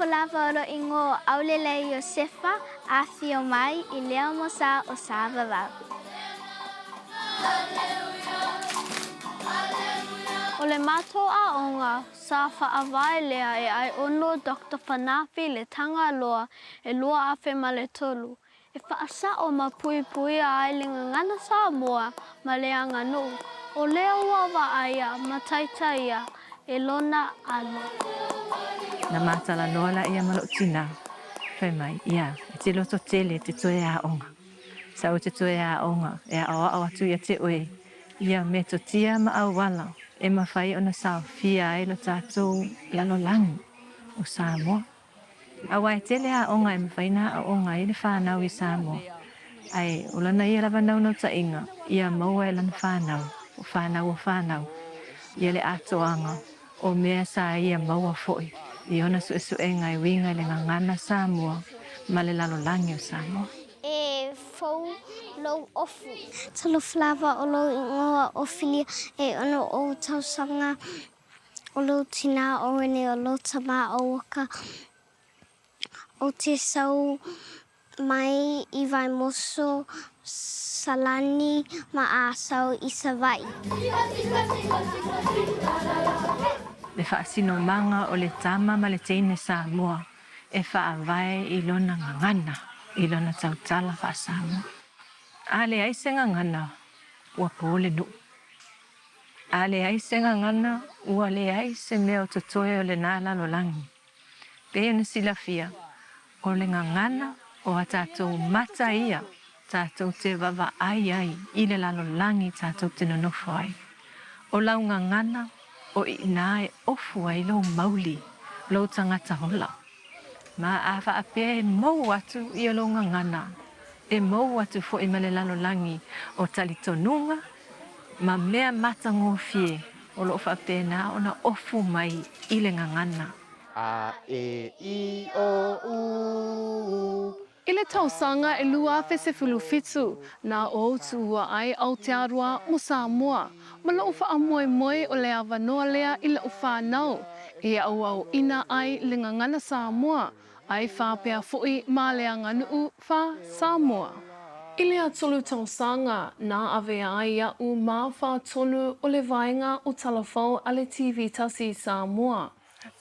Talofa lava o lou ingoa o Aulelei Iosefa, afio mai i le amosa o Sa-vavau. O le matou aoga, sa faavae lea e Aiono Doctor Fanafi le Tagaloa e 2003, e faasao ma puipuia ai le gagana Samoa ma le aganuu, o lea ua vaaia ma taitaia e lona alo. Na ma talanoa laia ma lou tina, fai mai, Ia, e te loto tele e te toe aoga. Sa ou te toe aoga e aoao atu ia te oe ia metotia ma auala e mafai ona saofia ai lo tatou lalolagi o Samoa. Aua e tele aoga e mafai ona aooga ai le fanau i Samoa, ae o lana ia lava naunautaiga ia maua e lana fanau, o fanau o fanau, ia le atoaga o mea sa ia maua foi i ona suesuega e uiga i le gagana Samoa ma le lalolagi o Samoa. E fou lou ofu. Talofa lava o lou ingoa o Filia e ono ou tausaga O lou tinā o Rene o lou tama o Waka o te sau mai i Vaimoso, Salani ma Asau i Savaii. Le faasinomaga o le tama ma le teine Samoa e faavae i lona gagana, i lona tautala faa-Samoa. A leai se gagana, ua po le nuu. A leai se gagana, ua leai se mea o totoe o lena lalolagi. Pei ona silafia, o le gagana o a tatou mata ia tatou te vaavaai ai i le lalolagi tatou te nonofo ai. O lau gagana o iina e ofu ai lou mauli, lou tagata ola. Ma a faapea e mou atu ia lou gagana, e mou atu foi ma le lalolagi o talitonuga ma mea matagofie o lo o faapena ona ofu mai i le gagana. A, E, I, O, U. I le tausaga e 2017, na ou tuua ai Aotearoa mo Samoa, ma loʻu faamoemoe o le avanoa lea i laʻu fanau e aoaoina ai le gagana Samoa, ae faapea foʻi ma le aganuu fa Samoa. I lea tolu tausaga, na avea ai iaʻu ma faatonu o le vaega o Talafao a le TV tasi i Samoa.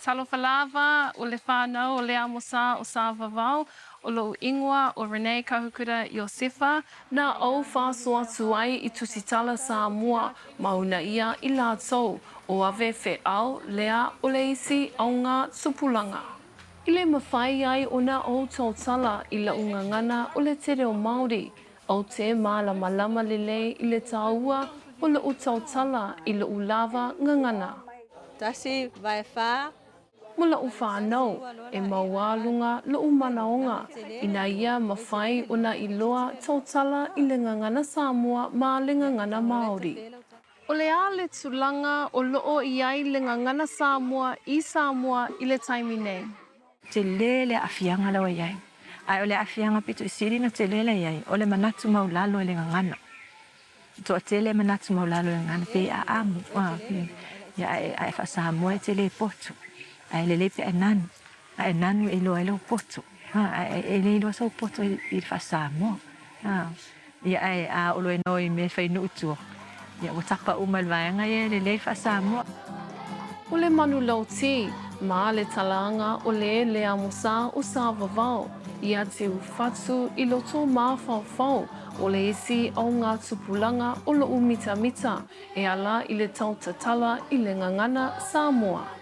Talofa lava o le whanau o le amosa o Sa-vavao, o loʻu ingoa o Renee Kahukura Iosefa, Na ou faasoa atu ai i Tusitala Samoa ma una ia i latou, o ave feʻau lea o le isi auga tupulaga. I le mafai ai ona ou tautala i laʻu gagana o le te reo Maori, Ou te mālamalama lelei i le tāua o loʻu tautala i loʻu lava gagana. Tasi, vae fa. Mo laʻu whanau, e maualuga loʻu manaoga, ina ia mawhai ona iloa tautala i le gagana Samoa ma le gagana Maori. O le a le tulaga o loo i ai le gagana Samoa i Samoa i le taimi nei? Tele le aafiaga la ua i ai. Ae o le aafiaga pito i sili ona tele la i ai, o le manatu maulalo i le gagana. E toatele e manatu maulalo i le gagana, pei a amu, a, ia, ae, ae faa-Samoa e te le potu. Ae lelei pe a e nanu. A e nanu e iloa ai lou potu. A, ae e le iloa sou potu i le faa-Samoa. A, ia, ae a oo loa e noe i mea e fai nuu i tua, ia ua tapa uma e le vaega ia e lelei le faa-Samoa. O le manu lautī, ma le talaaga o le le amosa o Sa-vavao, ia te ufatu i loto mafaufau o le isi o nga tupulaga o loʻu mitamita e ala i le tautatala i le gagana Samoa.